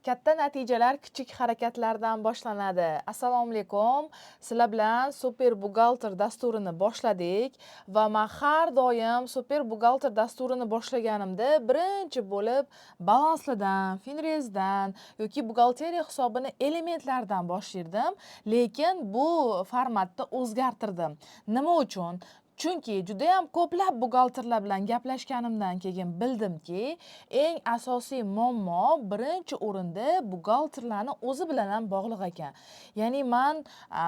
Katta natijalar kichik harakatlardan boshlanadi. Assalomu alaykum. Sizlar bilan Super buxgalter dasturini boshladik va man har doim Super buxgalter dasturini boshlaganimda birinchi bo'lib balanslardan, finrezdan yoki buxgalteriya hisobini elementlaridan boshlardim, lekin bu formatni o'zgartirdim. Nima uchun? Chunki judayam ko'plab buxgalterlar bilan gaplashganimdan keyin bildimki, eng asosiy muammo birinchi o'rinda buxgalterlarni o'zi bilan ham bog'liq ekan. Ya'ni man,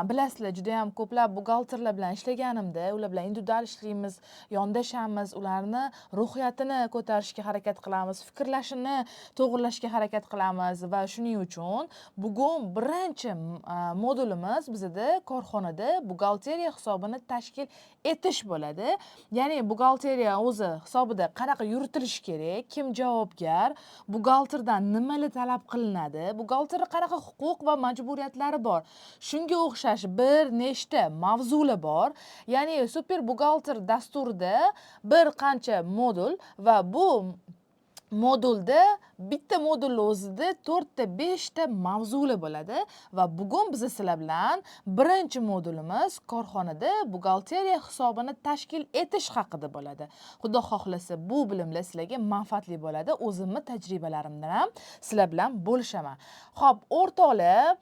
bilasizlar, judayam ko'plab buxgalterlar bilan ishlaganimda, ular bilan individual ishlaymiz, yondashamiz, ularni ruhiyatini ko'tarishga harakat qilamiz, fikrlashini to'g'irlashga harakat qilamiz va shuning uchun bugun birinchi modulimiz bizada korxonada buxgalteriya hisobini tashkil etish bo'ladi. Ya'ni buxgalteriya o'zi hisobida qanaqa yuritilishi kerak, kim javobgar, buxgalterdan nimalar talab qilinadi, buxgalterni qanaqa huquq va majburiyatlari bor. Shunga o'xshash bir nechta mavzular bor. Ya'ni Super buxgalter dasturida bir qancha modul va bu modulda, bitta modulni o'zida to'rtta, beshta mavzular bo'ladi va bugun biz sizlar bilan birinchi modulimiz korxonada buxgalteriya hisobini tashkil etish haqida bo'ladi. Xudo xohlasa, bu bilimlar sizlarga manfaatli bo'ladi. O'zimni tajribalarimdan ham sizlar bilan bo'lishaman. Xo'p, o'rtoqlar,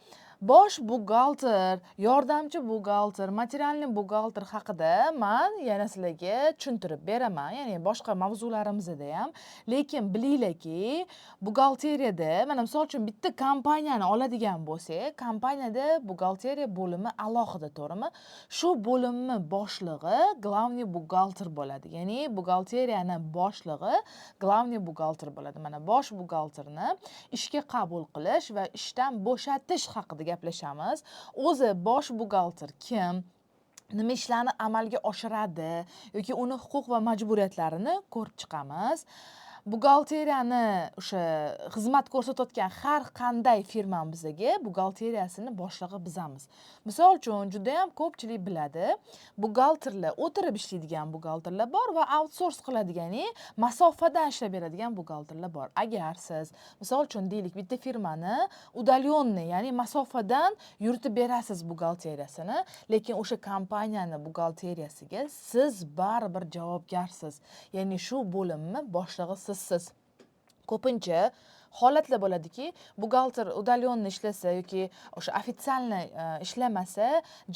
bosh buxgalter, yordamchi buxgalter, материальный buxgalter haqida man yana sizlarga tushuntirib beraman, ya'ni boshqa mavzularimizda ham. Lekin bilinglarki, buxgalteriyada, mana misol uchun, bitta kompaniyani oladigan bo'lsak, kompaniyada buxgalteriya bo'limi alohida, to'g'rimi? Shu bo'limni boshlig'i главный buxgalter bo'ladi. Ya'ni buxgalteriyani boshlig'i главный buxgalter bo'ladi. Mana bosh buxgalterni ishga qabul qilish va ishdan bo'shatish haqida gaplashamiz. O'zi bosh buxgalter kim? Nima ishlarni amalga oshiradi yoki uni huquq va majburiyatlarini ko'rib chiqamiz. Buxgalteriyani o'sha xizmat ko'rsatayotgan har qanday firmamizga buxgalteriyasini boshlig'i bizamiz. Misol uchun, judayam ko'pchilik biladi, buxgalterlar, o'tirib ishlaydigan buxgalterlar bor va outsource qiladigan, ya'ni masofadan ishlab beradigan buxgalterlar bor. Agar siz, misol uchun, deylik, bitta firmani удаленный, ya'ni masofadan yuritib berasiz buxgalteriyasini, lekin o'sha kompaniyani buxgalteriyasiga siz baribir javobgarsiz. Ya'ni shu bo'limni boshlig'i sizsiz. Ko'pincha holatlar bo'ladiki, buxgalter удаленно ishlasa yoki o'sha официально ishlamasa,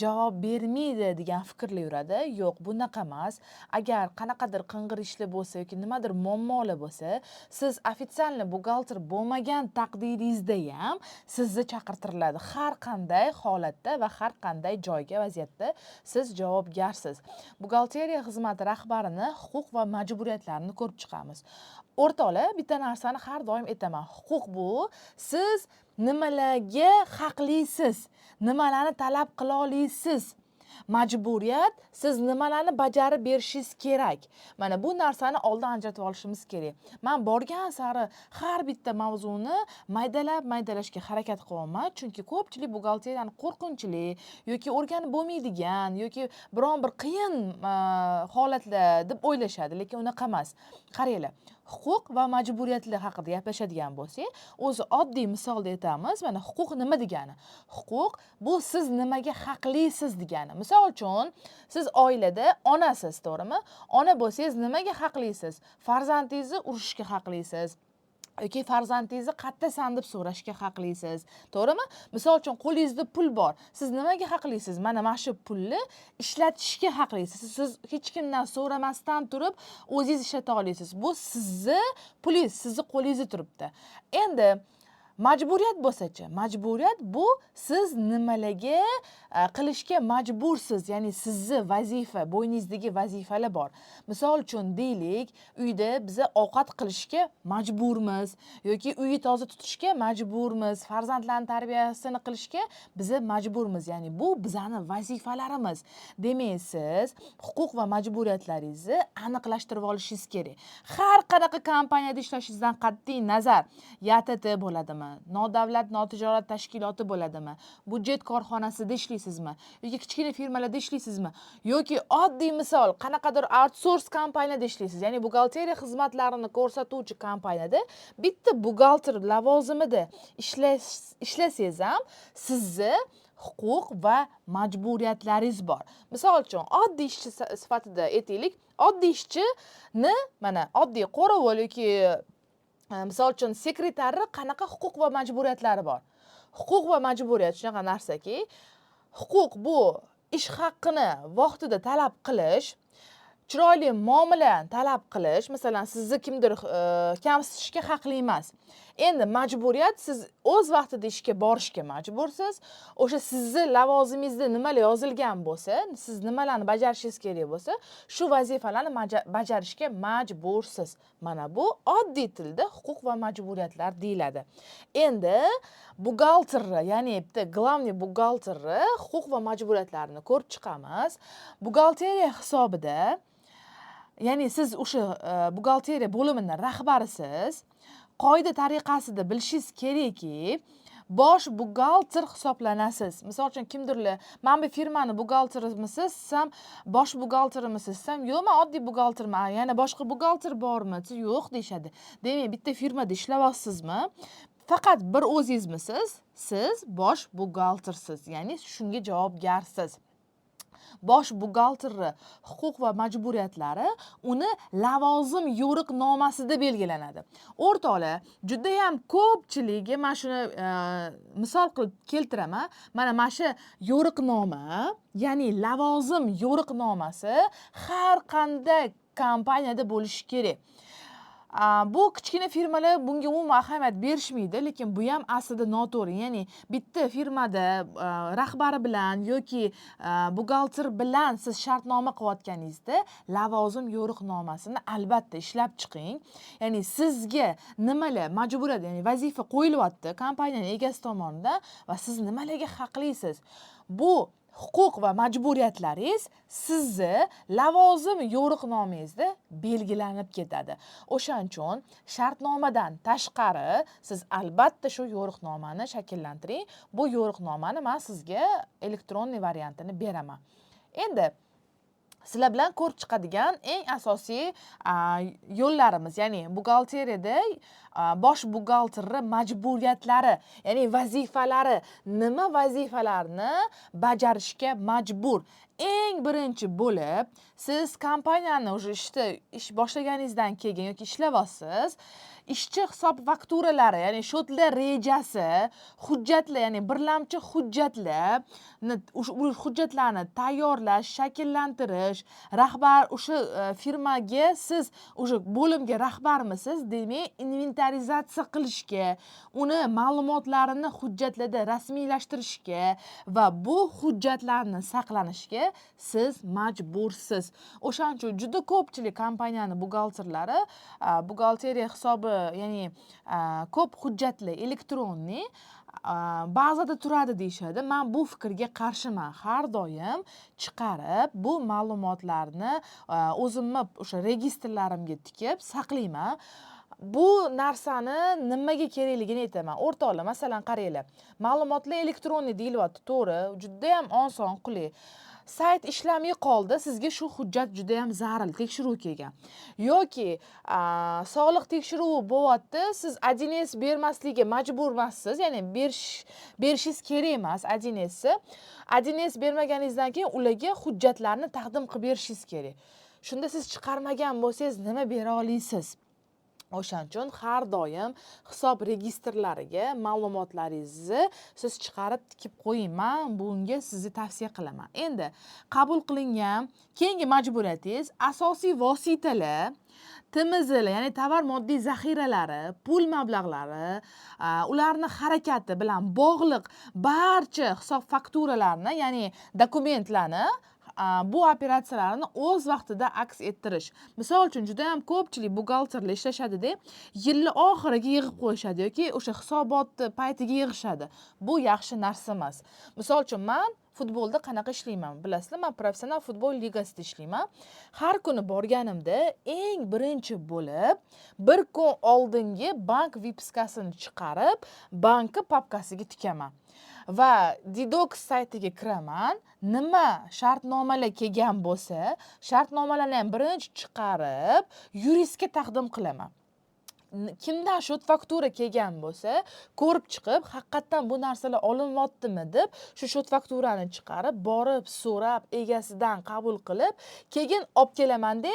javob bermaydi degan fikrlar yuradi. Yo'q, bunaqa emas. Agar qanaqadir qing'ir ishlar bo'lsa yoki nimadir muammolar bo'lsa, siz официально buxgalter bo'lmagan taqdiringizda ham sizni chaqirtiriladi. Har qanday holatda va har qanday joyga, vaziyatda siz javobgarsiz. Buxgalteriya xizmati rahbarini huquq va majburiyatlarini ko'rib chiqamiz. O'rtoqlar, bitta narsani har doim aytaman. Huquq bu siz nimalarga haqlisiz, nimalarni talab qila olasiz. Majburiyat siz nimalarni bajarib berishingiz kerak. Mana bu narsani oldin ajratib olishimiz kerak. Man borgan sari har bitta mavzuni maydalab maydalashga harakat qilyapman, chunki ko'pchilik buxgalteriyani qo'rqinchli yoki o'rganib bo'lmaydigan yoki biron bir qiyin holatlar deb o'ylashadi, lekin unaqa emas. Qaranglar, huquq va majburiyatlar haqida gaplashadigan bo'lsak, o'zi oddiy misolda aytamiz. Mana huquq nima degani? Huquq bu siz nimaga haqlisiz degani. Misol uchun, siz oilada onasiz, to'g'rimi? Ona bo'lsangiz, nimaga haqlisiz? Farzandingizni urishga haqlisiz yoki farzandingizni qayerdasan deb so'rashga haqlisiz, to'g'rimi? Misol uchun, qo'lingizda pul bor, siz nimaga haqlisiz? Mana shu pulni ishlatishga haqlisiz. Siz hech kimdan so'ramasdan turib o'zingiz ishlata olasiz. Bu sizni pulingiz, sizni qo'lingizda turibdi. Endi majburiyat bo'lsachi? Majburiyat bu siz nimalarga qilishga majbursiz, ya'ni sizni vazifa, bo'yningizdagi vazifalar bor. Misol uchun, deylik, uyda biza ovqat qilishga majburmiz yoki uyni toza tutishga majburmiz, farzandlarni tarbiyasini qilishga biza majburmiz. Ya'ni bu bizani vazifalarimiz. Demak, siz huquq va majburiyatlaringizni aniqlashtirib olishingiz kerak. Har qanaqa kompaniyada ishlashingizdan qat'iy nazar, ЯТТ bo'ladimi, bo'ladimi, nodavlat notijorat tashkiloti bo'ladimi, byudjet korxonasida ishlaysizmi yoki kichkina firmalarda ishlaysizmi yoki oddiy misol, qanaqadir outsource kompaniyada ishlaysiz, ya'ni buxgalteriya xizmatlarini ko'rsatuvchi kompaniyada bitta buxgalter lavozimida ishlasangiz ham, sizni huquq va majburiyatlaringiz bor. Misol uchun, oddiy ishchi sifatida aytaylik, oddiy ishchini, mana, oddiy qo'rovul yoki misol uchun, sekretarni qanaqa huquq va majburiyatlari bor? Huquq va majburiyat shunaqa narsaki, huquq bu ish haqqini vaqtida talab qilish, chiroyli muomala talab qilish. Masalan, sizni kimdir kamsitishga haqli emas. Endi majburiyat: siz o'z vaqtida ishga borishga majbursiz. O'sha sizni lavozimingizda nimalar yozilgan bo'lsa, siz nimalarni bajarishingiz kerak bo'lsa, shu vazifalarni bajarishga majbursiz. Mana bu oddiy tilda huquq va majburiyatlar deyiladi. Endi buxgalterni, ya'ni bitta главный buxgalterni huquq va majburiyatlarini ko'rib chiqamiz. Buxgalteriya hisobida, ya'ni siz o'sha buxgalteriya bo'limini rahbarisiz, qoida tariqasida bilishingiz kerakki, bosh buxgalter hisoblanasiz. Misol uchun, kimdirlar: "Mana bu firmani buxgalterimisiz?" desam, "Bosh buxgalterimisiz?" desam, "Yo'q, man oddiy buxgalterman". "Yana boshqa buxgalter bormi?" desa, "Yo'q", deyishadi. Demak, bitta firmada ishlayapsizmi, faqat bir o'zingizmisiz, siz bosh buxgaltersiz, ya'ni shunga javobgarsiz. Bosh buxgalterni huquq va majburiyatlari uni lavozim yo'riqnomasida belgilanadi. O'rtoqlar, judayam ko'pchiligi, mana shuni misol qilib keltiraman, mana shu yo'riqnoma, ya'ni lavozim yo'riqnomasi har qanday kompaniyada bo'lishi kerak. Bu kichkina firmalar bunga umuman ahamiyat berishmaydi, lekin bu ham aslida noto'g'ri. Ya'ni bitta firmada rahbari bilan yoki buxgalter bilan siz shartnoma qilayotganingizda lavozim yo'riqnomasini albatta ishlab chiqing. Ya'ni sizga nimalar majburiyat, ya'ni vazifa qo'yilyapti kompaniyani egasi tomonidan va siz nimalarga haqlisiz, bu huquq va majburiyatlaringiz sizni lavozim yo'riqnomangizda belgilanib ketadi. O'shaning uchun shartnomadan tashqari siz albatta shu yo'riqnomani shakllantiring. Bu yo'riqnomani man sizga электронный variantini beraman. Endi sizlar bilan ko'rib chiqadigan eng asosiy yo'llarimiz, ya'ni buxgalteriyada bosh buxgalterni majburiyatlari, ya'ni vazifalari, nima vazifalarni bajarishga majbur. Eng birinchi bo'lib, siz kompaniyani уже ishda ish boshlaganingizdan keyin yoki ishlayapsiz, ishchi hisob fakturalari, ya'ni счёт lar rejasi, hujjatlar, ya'ni birlamchi hujjatlarni, o'sha hujjatlarni tayyorlash, shakllantirish, rahbar o'sha firmaga, siz o'sha bo'limga rahbarmisiz, demak, inventarizatsiya qilishga, uni ma'lumotlarini hujjatlarda rasmiylashtirishga va bu hujjatlarni saqlanishga siz majbursiz. O'shaning uchun juda ko'pchilik kompaniyani buxgalterlari buxgalteriya hisobi, ya'ni ko'p hujjatlar электронный bazada turadi deyishadi. Man bu fikrga qarshiman. Har doim chiqarib, bu ma'lumotlarni o'zimni o'sha registrlarimga tikib saqlayman. Bu narsani nimaga kerakligini aytaman. O'rtoqlar, masalan, qaranglar, ma'lumotlar электронный deyilyapti, to'g'ri, judayam oson, qulay. Sayt ishlamay qoldi, sizga shu hujjat judayam zarur, tekshiruv kelgan yoki sog'liq tekshiruvi bo'lyapti, siz 1С bermaslikka majbur emassiz, ya'ni berishingiz kerak emas 1Sni. 1С bermaganingizdan keyin ularga hujjatlarni taqdim qilib berishingiz kerak. Shunda siz chiqarmagan bo'lsangiz, nima bera olasiz? O'shaning uchun har doim hisob registrlariga ma'lumotlaringizni siz chiqarib tikib qo'ying. Man bunga sizni tavsiya qilaman. Endi qabul qilingan keyingi majburiyatingiz: asosiy vositalar, ТМЗ lar, ya'ni tovar moddiy zaxiralari, pul mablag'lari, ularni harakati bilan bog'liq barcha hisob fakturalarni, ya'ni dokumentlarni, bu operatsiyalarni o'z vaqtida aks ettirish. Misol uchun, juda yam ko'pchilik buxgalterlar ishlashadida, yilni oxiriga yig'ib qo'yishadi yoki o'sha hisobot paytiga yig'ishadi. Bu yaxshi narsa emas. Misol uchun, man Futbolda qanaqa ishlayman, bilasizlar, man professional futbol ligasida ishlayman. Har kuni borganimda eng birinchi bo'lib bir kun oldingi bank выписка sini chiqarib, bankni papkasiga tikaman va Didox saytiga kiraman. Nima shartnomalar kelgan bo'lsa, shartnomalarni ham birinchi chiqarib, yuristga taqdim qilaman. Kimdan счёт faktura kelgan bo'lsa, ko'rib chiqib, haqiqatdan bu narsalar olinyaptimi deb, shu счёт fakturani chiqarib, borib so'rab, egasidan qabul qilib, keyin olib kelamanda,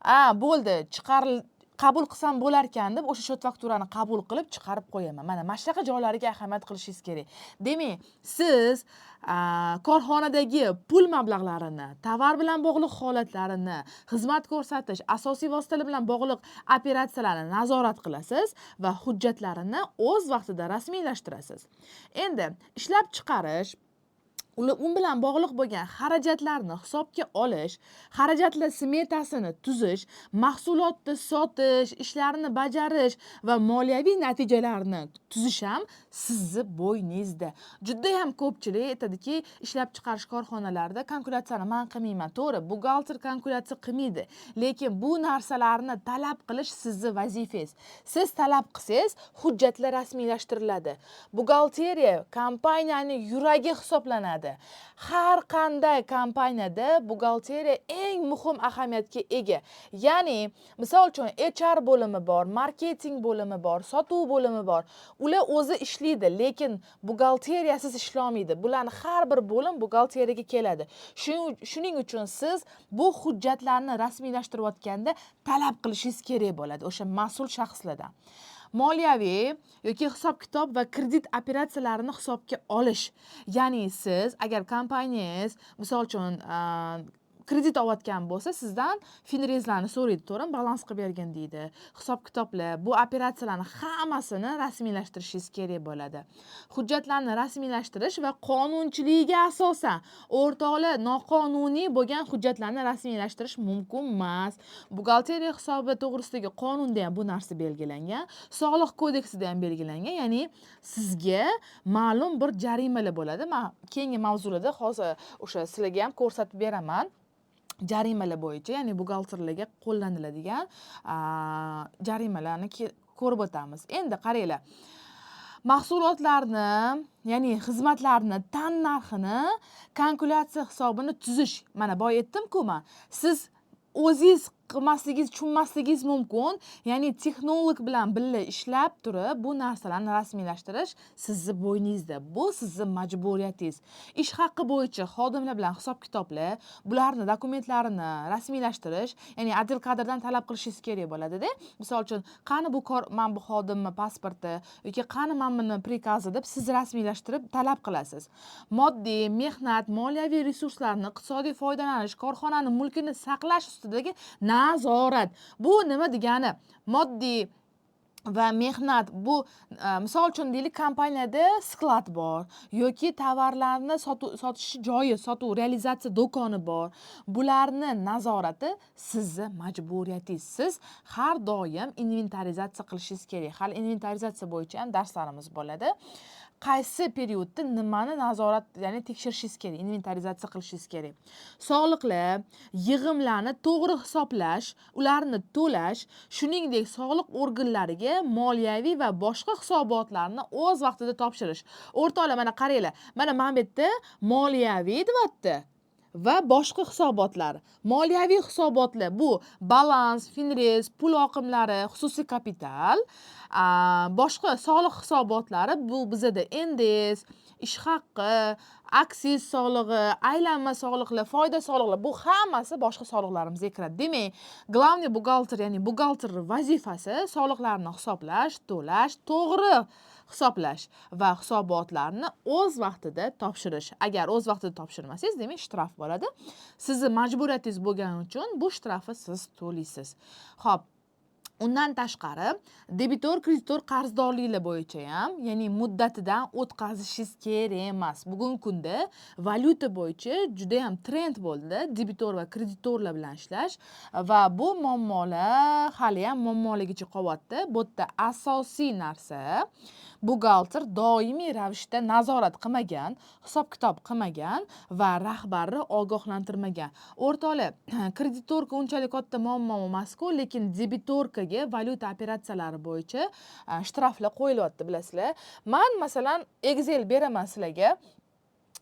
"A, bo'ldi, chiqaril, qabul qilsam bo'larkan", deb o'sha счёт fakturani qabul qilib, chiqarib qo'yaman. Mana shunaqa joylariga ahamiyat qilishingiz kerak. Demak, siz korxonadagi pul mablag'larini, tovar bilan bog'liq holatlarini, xizmat ko'rsatish asosiy vositalar bilan bog'liq operatsiyalarni nazorat qilasiz va hujjatlarini o'z vaqtida rasmiylashtirasiz. Endi ishlab chiqarish, u bilan bog'liq bo'lgan xarajatlarni hisobga olish, xarajatlar smetasini tuzish, mahsulotni sotish, ishlarni bajarish va moliyaviy natijalarni tuzish ham sizni bo'yningizda. Judayam ko'pchilik aytadiki, ishlab chiqarish korxonalarida kalkulyatsiyani man qilmayman. To'g'ri, buxgalter kalkulyatsiya qilmaydi, lekin bu narsalarni talab qilish sizni vazifangiz. Siz talab qilsangiz, hujjatlar rasmiylashtiriladi. Buxgalteriya kompaniyani yuragi hisoblanadi. Har qanday kompaniyada buxgalteriya eng muhim ahamiyatga ega. Ya'ni, misol uchun, HR bo'limi bor, marketing bo'limi bor, sotuv bo'limi bor. Ular o'zi ishlaydi, lekin buxgalteriyasiz ishlolmaydi. Bularni har bir bo'lim buxgalteriyaga keladi. Shuning uchun siz bu hujjatlarni rasmiylashtirayotganda talab qilishingiz kerak bo'ladi o'sha mas'ul shaxslardan. Moliyaviy yoki hisob kitob va kredit operatsiyalarini hisobga olish. Ya'ni siz agar kompaniyangiz, misol uchun, kredit olayotgan bo'lsa, sizdan финрез larni so'raydi, to'g'rimi? Balans qilib bergin deydi. Hisob kitoblar, bu operatsiyalarni hammasini rasmiylashtirishingiz kerak bo'ladi. Hujjatlarni rasmiylashtirish va qonunchiligiga asosan, o'rtoqlar, noqonuniy bo'lgan hujjatlarni rasmiylashtirish mumkin emas. Buxgalteriya hisobi to'g'risidagi qonunda ham bu narsa belgilangan, soliq kodeksida ham belgilangan. Ya'ni sizga ma'lum bir jarimalar bo'ladi. Man keyingi mavzularda hozir o'sha sizlarga ham ko'rsatib beraman jarimalar bo'yicha, ya'ni buxgalterlarga qo'llaniladigan jarimalarni ko'rib o'tamiz. Endi qaranglar, mahsulotlarni, ya'ni xizmatlarni tan narxini kalkulyatsiya hisobini tuzish. Mana, boya aytdimku man, siz o'zingiz qilmasligingiz, tushunmasligingiz mumkin. Ya'ni texnolog bilan birga ishlab turib, bu narsalarni rasmiylashtirish sizni bo'yningizda, bu sizni majburiyatingiz. Ish haqi bo'yicha xodimlar bilan hisob kitoblar, bularni dokumentlarini rasmiylashtirish, ya'ni отдел кадр dan talab qilishingiz kerak bo'ladida. Misol uchun, qani bu kor, mana bu xodimni pasporti yoki qani mana buni приказ i deb siz rasmiylashtirib talab qilasiz. Moddiy, mehnat, moliyaviy resurslarni iqtisodiy foydalanish, korxonani mulkini saqlash ustidagi nazorat. Bu nima degani? Moddiy va mehnat bu misol uchun, deylik, kompaniyada склад bor yoki tovarlarni sotish joyi, sotuv, realizatsiya do'koni bor. Bularni nazorati sizni majburiyatingiz. Siz har doim inventarizatsiya qilishingiz kerak. Hali inventarizatsiya bo'yicha ham darslarimiz bo'ladi. Qaysi период da nimani nazorat, ya'ni tekshirishingiz kerak, inventarizatsiya qilishingiz kerak. Soliqlar, yig'imlarni to'g'ri hisoblash, ularni to'lash, shuningdek, soliq organlariga moliyaviy va boshqa hisobotlarni o'z vaqtida topshirish. O'rtoqlar, mana qaranglar, mana bu yerda moliyaviy deyapti va boshqa hisobotlar. Moliyaviy hisobotlar bu balans, финрез, pul oqimlari, xususiy kapital, boshqa soliq hisobotlari bu bizada НДС, ish haqi, aksiz solig'i, aylanma soliqlar, foyda soliqlar, bu hammasi boshqa soliqlarimizga kiradi. Demak, главный buxgalter, ya'ni buxgalter vazifasi soliqlarni hisoblash, to'lash, to'g'ri hisoblash va hisobotlarni o'z vaqtida topshirish. Agar o'z vaqtida topshirmasangiz, demak, shtraf bo'ladi. Sizni majburiyatingiz bo'lgani uchun bu shtrafni siz to'laysiz. Xo'p, undan tashqari debitor, kreditor qarzdorliklar bo'yicha ham, ya'ni muddatidan o'tkazishingiz kerak emas. Bugungi kunda valyuta bo'yicha juda ham trend bo'ldi debitor va kreditorlar bilan ishlash va bu muammolar hali ham muammoligicha qolyapti. Bu yerda asosiy narsa Buxgalter doimiy ravishda nazorat qilmagan, hisob kitob qilmagan va rahbarni ogohlantirmagan. O'rtoqlar, кредиторка unchalik katta muammo emasku, lekin дебиторка ga valyuta operatsiyalari bo'yicha shtraflar qo'yilyapti, bilasizlar. Man, masalan, Excel beraman sizlarga.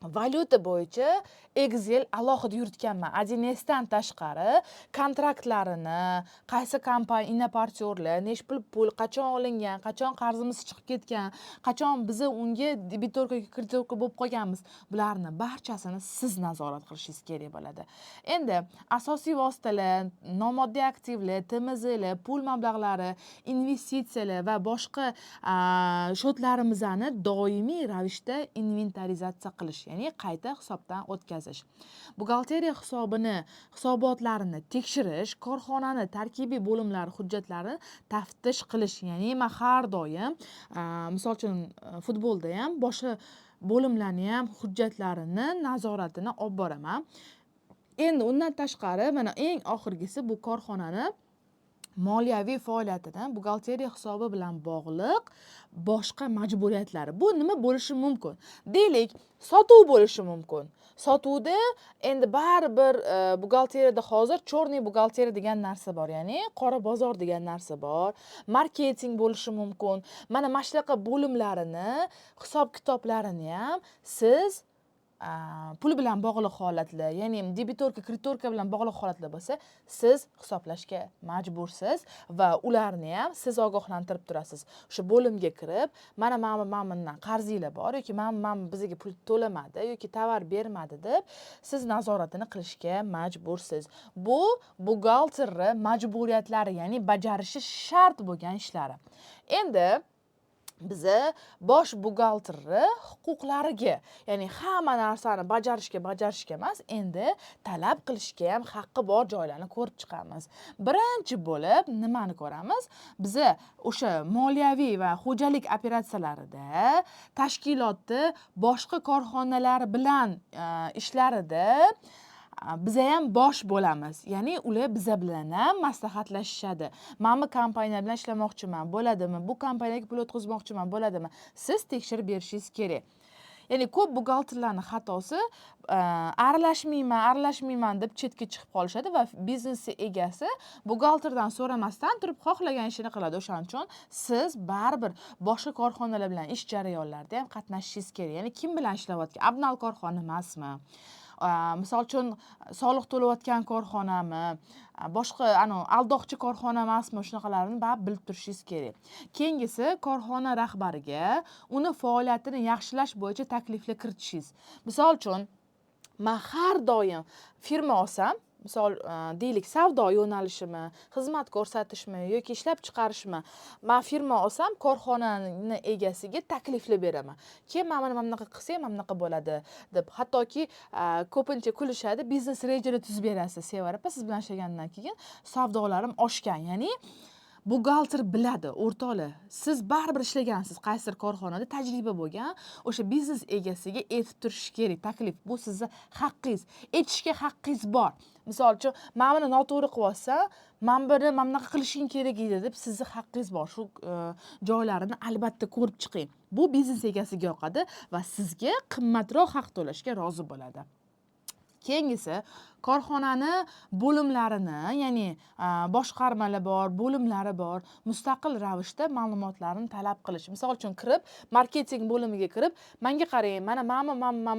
Valyuta bo'yicha Excel alohida yuritganman. 1Sdan tashqari kontraktlarini, qaysi kompaniya, инопартнёр lar, nechi pul, pul qachon olingan, qachon qarzimiz chiqib ketgan, qachon biza unga дебиторка, кредиторка bo'lib qolganmiz, bularni barchasini siz nazorat qilishingiz kerak bo'ladi. Endi asosiy vositalar, nomoddiy aktivlar, TMZlar, pul mablag'lari, investitsiyalar va boshqa счёт larimizni doimiy ravishda inventarizatsiya qilish, ya'ni qayta hisobdan o'tkazish, buxgalteriya hisobini, hisobotlarini tekshirish, korxonani tarkibiy bo'limlari hujjatlarini taftish qilish. Ya'ni man har doim, misol uchun, futbolda ham boshqa bo'limlarni ham hujjatlarini nazoratini olib boraman. Endi undan tashqari, mana, eng oxirgisi, bu korxonani moliyaviy faoliyatini buxgalteriya hisobi bilan bog'liq boshqa majburiyatlari. Bu nima bo'lishi mumkin? Deylik, sotuv bo'lishi mumkin. Sotuvda endi baribir buxgalteriyada hozir черный buxgalteriya degan narsa bor, ya'ni qora bozor degan narsa bor, marketing bo'lishi mumkin. Mana shunaqa bo'limlarini hisob kitoblarini ham siz pul bilan bog'liq holatlar, ya'ni дебиторка, кредиторка bilan bog'liq holatlar bo'lsa, siz hisoblashga majbursiz va ularni ham siz ogohlantirib turasiz. O'sha bo'limga kirib, mana mana bundan qarzinglar bor yoki mana bu bizga pul to'lamadi yoki tovar bermadi deb siz nazoratini qilishga majbursiz. Bu buxgalterni majburiyatlari, ya'ni bajarishi shart bo'lgan ishlari. Endi biza bosh buxgalterni huquqlariga, ya'ni hamma narsani bajarishga emas, endi talab qilishga ham haqqi bor joylarni ko'rib chiqamiz. Birinchi bo'lib nimani ko'ramiz? Biza o'sha moliyaviy va xo'jalik operatsiyalarida, tashkilotni boshqa korxonalar bilan ishlarida biza ham bosh bo'lamiz, ya'ni ular biza bilan ham maslahatlashishadi. Mana bu kompaniya bilan ishlamoqchiman, bo'ladimi? Bu kompaniyaga pul o'tkazmoqchiman, bo'ladimi? Siz tekshirib berishingiz kerak. Ya'ni ko'p buxgalterlarni xatosi, aralashmayman, aralashmayman deb chetga chiqib qolishadi va biznesni egasi buxgalterdan so'ramasdan turib xohlagan ishini qiladi. O'shaning uchun siz baribir boshqa korxonalar bilan ish jarayonlarida ham qatnashishingiz kerak. Ya'ni kim bilan ishlayotgan, обнал korxona emasmi, misol uchun, soliq to'layotgan korxonami, boshqa anavi aldoqchi korxona emasmi, shunaqalarni baribir bilib turishingiz kerak. Keyingisi, korxona rahbariga uni faoliyatini yaxshilash bo'yicha takliflar kiritishingiz. Misol uchun, man har doim firma olsam, misol, deylik, savdo yo'nalishimi, xizmat ko'rsatishmi yoki ishlab chiqarishmi, man firma olsam, korxonani egasiga takliflar beraman: keyin mana bunaqa qilsak, mana bunaqa bo'ladi deb. Hattoki ko'pincha kulishadi: "Biznes rejani tuzib berasiz, Sevara opa, siz bilan ishlagandan keyin savdolarim oshgan". Ya'ni buxgalter biladi. O'rtoqlar, siz baribir ishlagansiz qaysidir korxonada, tajriba bo'lgan, o'sha biznes egasiga aytib turish kerak taklif. Bu sizni haqqingiz, aytishga haqqingiz bor. Misol uchun, mana buni noto'g'ri qilyapsan, mana buni mana bunaqa qilishing kerak edi deb sizni haqqingiz bor. Shu joylarini albatta ko'rib chiqing. Bu biznes egasiga yoqadi va sizga qimmatroq haq to'lashga rozi bo'ladi. Keyingisi, korxonani bo'limlarini, ya'ni boshqarmalar bor, bo'limlari bor, mustaqil ravishda ma'lumotlarni talab qilish. Misol uchun, kirib, marketing bo'limiga kirib, "Manga qarang, mana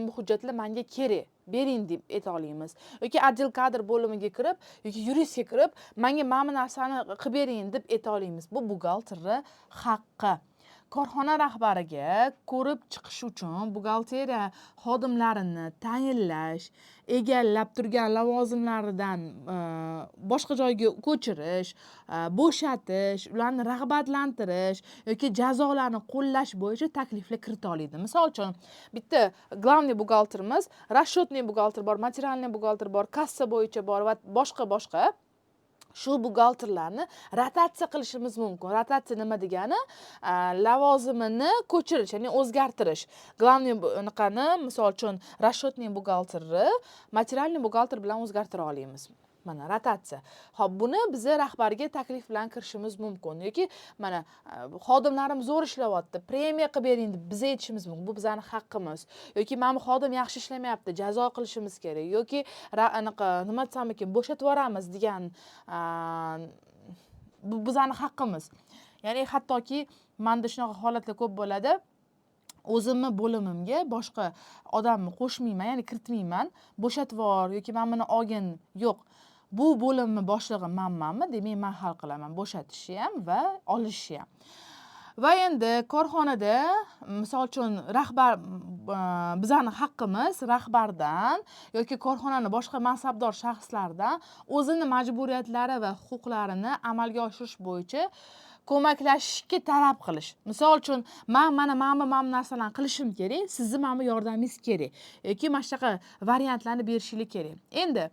bu hujjatlar manga kerak, bering" deb ayta olamiz yoki отдел кадр bo'limiga kirib yoki yuristga kirib, "Manga mana bu narsani qilib bering" deb ayta olamiz. Bu buxgalterni haqqi. Korxona rahbariga ko'rib chiqish uchun buxgalteriya xodimlarini tayinlash, egallab turgan lavozimlaridan boshqa joyga ko'chirish, bo'shatish, ularni rag'batlantirish yoki jazolarni qo'llash bo'yicha takliflar kirita oladi. Misol uchun, bitta главный buxgalterimiz, расчетный buxgalter bor, материальный buxgalter bor, kassa bo'yicha bor va boshqa boshqa shu buxgalterlarni rotatsiya qilishimiz mumkin. Rotatsiya nima degani? Lavozimini ko'chirish, ya'ni o'zgartirish. Главный unaqani, misol uchun, расчетный buxgalterni материальный buxgalter bilan o'zgartira olamiz. Mana rotatsiya. Ho'p, buni biza rahbarga taklif bilan kirishimiz mumkin yoki mana xodimlarim zo'r ishlayapti, premiya qilib bering deb biz aytishimiz mumkin. Bu bizani haqqimiz. Yoki mana bu xodim yaxshi ishlamayapti, jazo qilishimiz kerak yoki anaqa, nima desam ekan, bo'shatib yuboramiz degan, bu bizani haqqimiz. Ya'ni hattoki manda shunaqa holatlar ko'p bo'ladi: o'zimni bo'limimga boshqa odamni qo'shmayman, ya'ni kiritmayman. Bo'shatib yubor yoki mana buni olgin, yo'q. Bu bo'limni boshlig'i manmanmi, demak, man hal qilaman bo'shatishni ham va olishni ham. Va endi korxonada, misol uchun, rahbar, bizani haqqimiz rahbardan yoki korxonani boshqa mansabdor shaxslardan o'zini majburiyatlari va huquqlarini amalga oshirish bo'yicha ko'maklashishga talab qilish. Misol uchun, man mana bu narsalarni qilishim kerak, sizni mana bu yordamingiz kerak yoki mana shunaqa variantlarni berishinglar kerak. Endi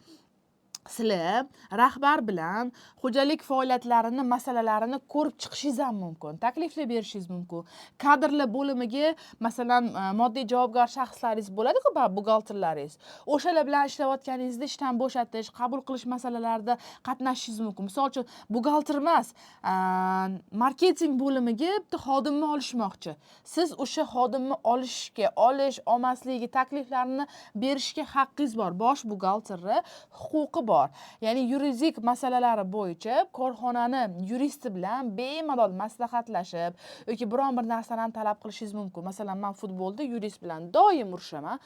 sizlar rahbar bilan xo'jalik faoliyatlarini masalalarini ko'rib chiqishingiz ham mumkin, takliflar berishingiz mumkin. Kadrlar bo'limiga, masalan, moddiy javobgar shaxslaringiz bo'ladiku, baribir buxgalterlaringiz, o'shalar bilan ishlayotganingizda ishdan bo'shatish, qabul qilish masalalarida qatnashishingiz mumkin. Misol uchun, buxgalter emas, marketing bo'limiga bitta xodimni olishmoqchi. Siz o'sha xodimni olishga, olish olmasligiga takliflarni berishga haqqingiz bor. Bosh buxgalterni huquqi bor, ya'ni yuridik masalalari bo'yicha korxonani yuristi bilan bemalol maslahatlashib yoki biron bir narsalarni talab qilishingiz mumkin. Masalan, man futbolda yurist bilan doim urushaman.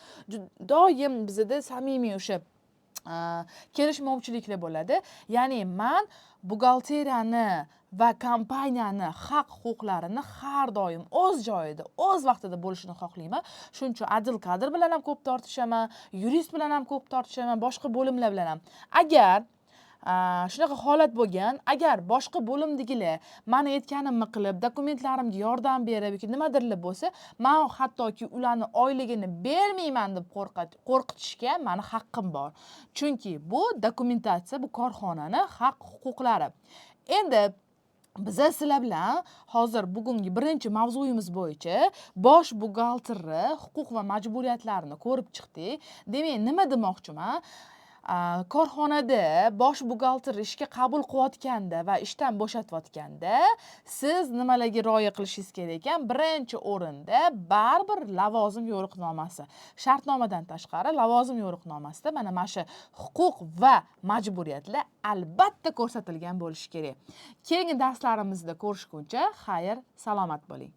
Doim bizada samimiy o'sha kelishmovchiliklar bo'ladi. Ya'ni man buxgalteriyani va kompaniyani haq huquqlarini har doim o'z joyida, o'z vaqtida bo'lishini xohlayman. Shuning uchun отдел кадр bilan ham ko'p tortishaman, yurist bilan ham ko'p tortishaman, boshqa bo'limlar bilan ham. Agar shunaqa holat bo'lgan, agar boshqa bo'limdagilar mani aytganimni qilib, dokumentlarimga yordam berib yoki nimadirlar bo'lsa, man hattoki ularni oyligini bermayman deb qo'rqitishga mani haqqim bor, chunki bu dokumentatsiya, bu korxonani haq huquqlari. Endi biza sizlar bilan hozir bugungi birinchi mavzuyimiz bo'yicha bosh buxgalterni huquq va majburiyatlarini ko'rib chiqdik. Demak, nima demoqchiman? Korxonada bosh buxgalter ishga qabul qilayotganda va ishdan bo'shatayotganda siz nimalarga rioya qilishingiz kerak ekan? Birinchi o'rinda baribir lavozim yo'riqnomasi. Shartnomadan tashqari lavozim yo'riqnomasida mana shu huquq va majburiyatlar albatta ko'rsatilgan bo'lishi kerak. Keyingi darslarimizda ko'rishguncha xayr, salomat bo'ling.